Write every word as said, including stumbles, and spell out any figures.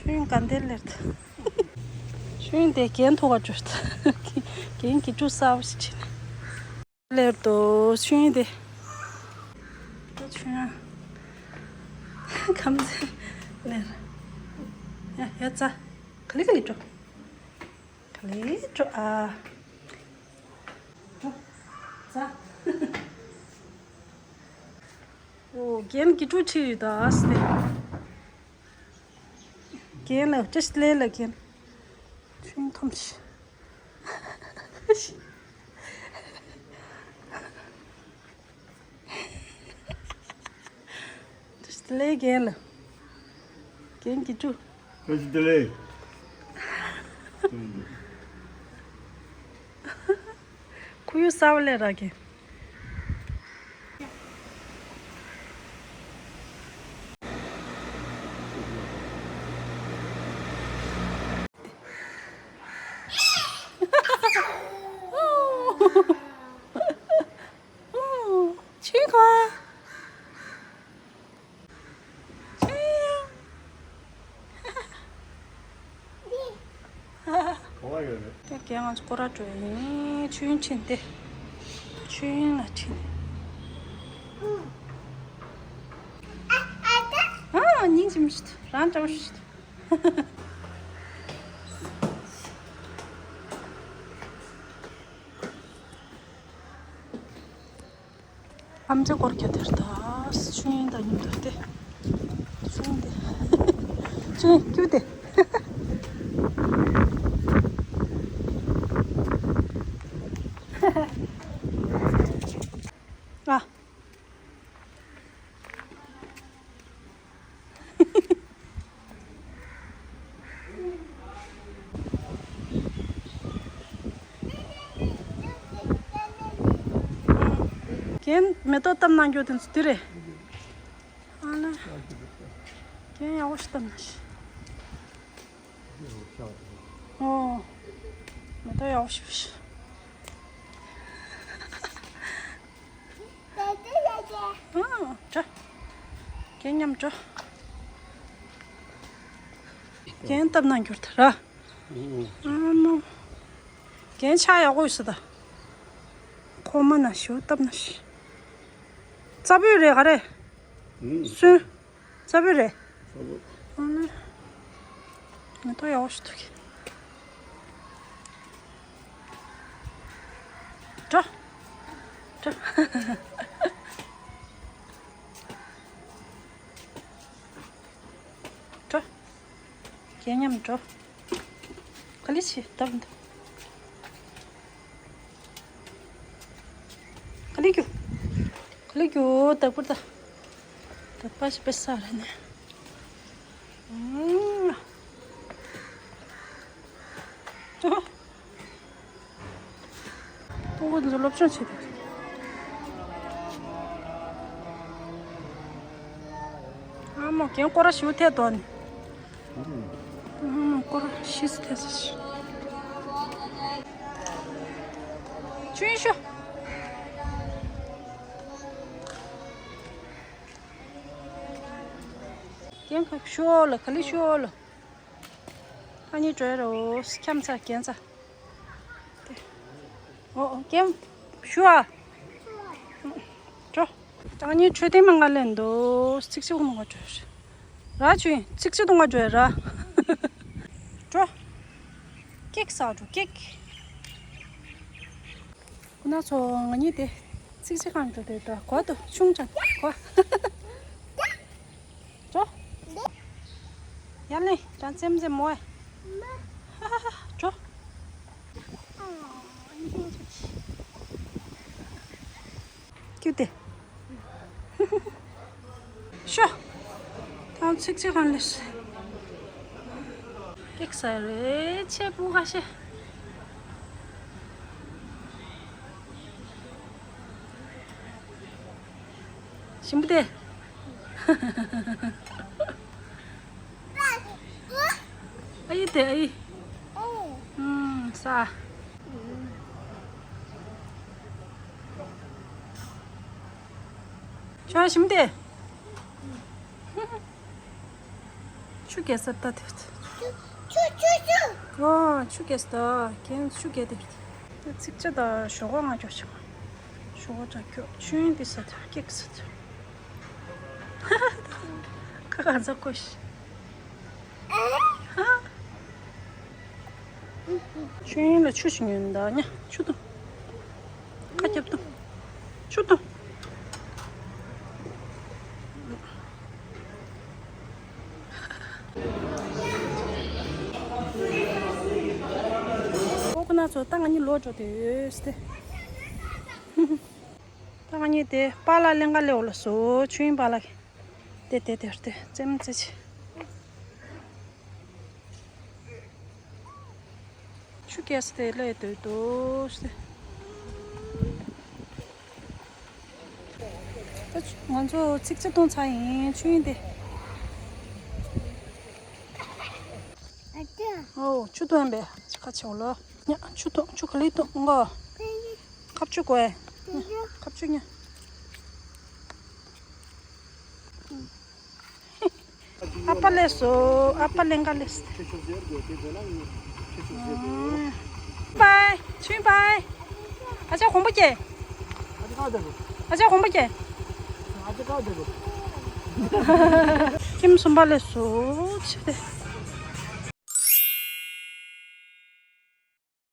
ཆུན་ག་འདིར་ལེར་ད། ཆུན་དེ་གྱེན་ཐུག་ག་འགྲོ་ད། གྱེན་གྱི་ཆུ་གསར་པ་ཞིག་བྱིན། ལེར་དུ་ཆུན་དེ། ཆུན་ཁམས་ཚན་ལེར། ཡ་ཡ་ཙ། ག་ལེ་ག་ལེ་འགྲོ། ག་ལེ་འགྲོ་ཨ། འགྲོ། ཙ། ཨོ་གྱེན་གྱི་ཆུ་ཁྲིད་ཡོད་ད་ཨ་སྟེ། གྱེན་ལ་ཅི་ལེ་ལ་གྱེན། ཆུན་འཐོམ་ཤི། ཅི་ལེ་གྱེན་ལ། གྱེན་གྱི་ཆུ། ཅི་ལེ། ཁུ་ཡུ་སའོ་ལེ་ར་གྱེན། ཆུན་ཁོ། ཆུན། ག་བ་ཡོད་རེད། དེ་གས་ང་ཚོ་སྐོར་ར་འགྲོ་ཡིན། ཆུན་ཕྱིན་ཏེ། ཆུན་ལ་ཕྱིན། ཨ་སྙིང་རྗེ་མི་ཤེས་ཐུབ་རང་འདྲ་བོ་ཤེས་ཐུབ། ཨམ་ཅོག་སྐོར་རྒྱག་དེར་ད། ཆུན་ཡིན་ད་ཉིན་ད་དེ། ཆུན་དེ། ཆུན་ཁྱུ་དེ། ཨ། རྒན་མེ་ཏོག་བཏབ་གནང་རྒྱུ་དེ་ཚོ་དེ་རེད། ཨ་ལ། རྒན་ཡག་པོ་ཞིག་བཏབ་གནང་ཞིག་ཨོ། མེ་ཏོག་ཡག་པོ་ཞིག་ཨ། འགྲོ། ཁྱེད་མཉམ་འགྲོ། རྒན་བཏབ་གནང་གྱུར་ད་ར། ཨ་མོ། རྒན་ཆ་ཡག་པོ་ཡོད་ས་ད། ཁོ་མ་ན་ཞུ་བཏབ་ན་ཤི། རྩ་བོད་རེད་ག་རེ། སུན། རྩ་བོད་རེད། ཨ་ནི། མེ་ཏོག་ཡག་པོ་ཞིག་འདུག་གི། འགྲོ། འགྲོ། འགྲོ། རྒན་མཉམ་འགྲོ། ག་ལེ་ཆེ་སྟབས་འདུག་ག་ལེ་རྒྱུ། ག་ལེ་རྒྱུ་དག་པོ་ད། དག་པ་ཞིག་པེ་ས་རེད་ནས། ཨུམ། ཨོ། སྤུ་གུ་འདི་ཚོ་སློབ་སྦྱོང་བྱེད་དུས། ཨ་མོ་རྒན་སྐོར་ར་ཞུ་ཐད་དོ་ནི། ཨ་མོ་སྐོར་ར་ཤི་སི་ཐད་ས་ཤི། ཆུན་ཤོ། རྒན་ཁ་ཤོ་ལ་ག་ལེ་ཤོ་ལ། ཨ་ནི་བྲོས་རོ་ཁྱམས་ཚ་རྒན་ཚ། ཨོ་ཨོ་རྒན་ཤོ་ཨ། འགྲོ། ཨ་ནི་མཆོད་རྟེན་མ་ང་ལེན་འདུག་ཚིག་ཚིག་ནང་བྲོས། ར་ཆུ་ཚིག་ཚིག་ནང་བྲོས་ར། འགྲོ། ཀེག་ཟ་འགྲོ་ཀེག་ཁོ་ན་ཚོ་ང་གཉིས་དེ་ཚིག་ཚིག་གང་འགྲོ་དེ་འགྲོ་གོ་དོ་ཆུང་ཅང་གོ། འགྲོ། ཡར་ལེན་ཅང་ཙེམ་ཙེམ་མོ་ཨེ། འགྲོ། ཀྱུ་ཏེ། ཤོ། ཐང་ཚིག་ཚིག་གང་ལེས། ཀེག་ཟ་རེ་ཆེ་པུ་ཁ་ཤེ། ཞིམ་པོ་དེ། ཨ་ཡི་དེ་ཨ་ཡི། ཨུམ། ས། ཆོ་ཞིམ་དེ། ཆུ་རྒྱས་ས་ད་དེ། ཆུ་ཆུ་ཆུ། ཨོ་ཆུ་རྒྱས་ས་ད་ཁྱེད་ཆུ་རྒྱས་དེ། ཚིག་ཆ་ད་ཞོགས་ཀ་ང་ཅོ་ཆ། ཞོགས་ཀ་ད་ཁྱོད་ཆུ་ཡོན་དེ་ས་ད་སྐྱེག་ས་ད། ཁ་ཁ་ཚ་ཁོ་ཤི། ཆུ་ཡོན་ལ་ཆུ་ཞིག་ཉོན་ད་ཉ་ཆུ་དང་། ཁ་རྒྱབ་དང་། ཆུ་དང་། ཨོ་ཁོ་ན་ཚོ་ད་ང་གཉིས་ལོག་འགྲོ་དེ་ཡོད་སྟེ། ད་ང་གཉིས་དེ་པཱ་ལགས་ལེན་ག་ལེ་འོ་ལ་སོ་ཆུ་ཡོན་པཱ་ལགས་དེ་དེ་དེ་དེ་རྩེ་མོ་རྩེ་ཆེ། ཆུ་རྒྱས་ས་དེ་ལས་སྡོད་འདུག་སྟེ། ད་ང་ཚོ་ཚིག་ཆ་གཏོང་ཚར་ཡིན་ཆུ་ཡོན་དེ། ཨོ་ཆུ་འཐུང་པས་ཁ་ཆེ་བ་ལ། ཉ་ཆུ་འཐུང་ཆུ་ག་ལེ་འཐུང་གོ། ཁ་ཆུ་གོ་ཨེ། ཁ་ཆུ་ཉ། ཨ་ཕ་ལས་སོ། ཨ་ཕ་ལེན་ག་ལས། པའི་ཆུན་པའི། ཨ་ཅག་གོམ་པ་སྐྱེ། ཨ་ཅག་གོམ་པ་སྐྱེ། ཁྱིམ་གསུམ་པ་ལས་སོ། ཆེ་སྟེ།